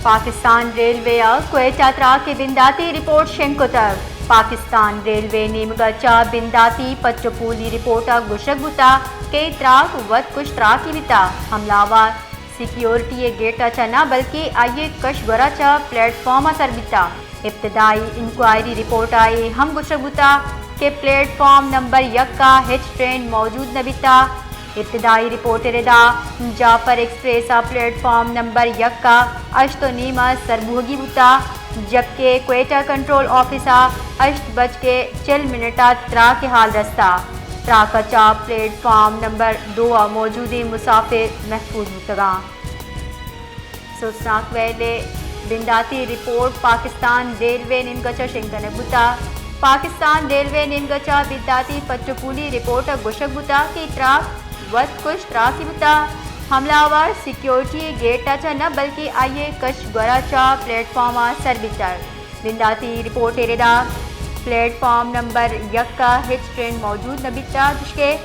پاکستان ریلوے ءَ کوئٹہ تراک ءِ بنداتی رپورٹ شنگ کتگ۔ پاکستان ریلوے نیمگ ءَ چہ بنداتی پٹ ءُ پولی رپورٹ ءَ گوشگ بوتگ کہ تراک وت کش تراکے بیتگ۔ حملہ آور سیکیورٹی ءِ گیٹ ءَ چہ نہ بلکیں آئی ءِ کش گور ءَ چہ پلیٹ فارم ءَ سر بیتگ۔ ابتدائی انکوائری رپورٹ ءَ اے ہم گوشگ بوتگ کہ پلیٹ فارم نمبر یک ءَ ہچ ٹرین موجود نہ بیتگ۔ ابتدائی رپورٹ ءِ ردا جعفر ایکسپریس ءَ پلیٹ فارم نمبر یک ءَ ہشت ءُ نیم ءَ سر بوہگی بوتگ، جبکہ کوئٹہ کنٹرول آفس ءَ ہشت بج کے چل منٹ ءَ تراک ءِ ہال رستگ۔ تراک ءَ چہ پلیٹ فارم نمبر دو ءَ موجودیں مسافر محفوظ بوتگ اَنت۔ سوزناک ویل ءِ بنداتی رپورٹ پاکستان ریلوے نیمگ ءَ چہ شنگ کنگ بوتگ۔ پاکستان ریلوے نیمگ ءَ چہ بنداتی پٹ ءُ پولی رپورٹ ءَ گوشگ بوتگ کہ تراک وت کش تراکے بوتگ۔ حملہ آور سیکیورٹی ءِ گیٹ ءَ چہ نہ بلکیں آئی ءِ کش گور ءَ چہ پلیٹ فارم ءَ سر بیتگ۔ بنداتی رپورٹ ءِ ردا پلیٹ فارم نمبر یک ءَ ہچ ٹرین موجود نہ بیتگ، چوشکہ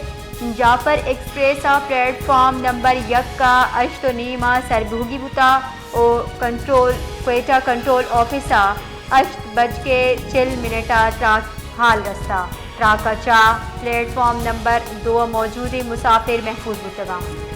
جعفر ایکسپریس ءَ پلیٹ فارم نمبر یک ءَ ہشت ءُ نیم ءَ سر بوہگی بوتگ ءُ کنٹرول، کوئٹہ کنٹرول آفس ءَ ہشت بج کے چل منٹ ءَ تراک ہال رستگ۔ تراک ءَ چہ پلیٹ فارم نمبر دو ءَ موجودیں مسافر محفوظ بوتگ اَنت۔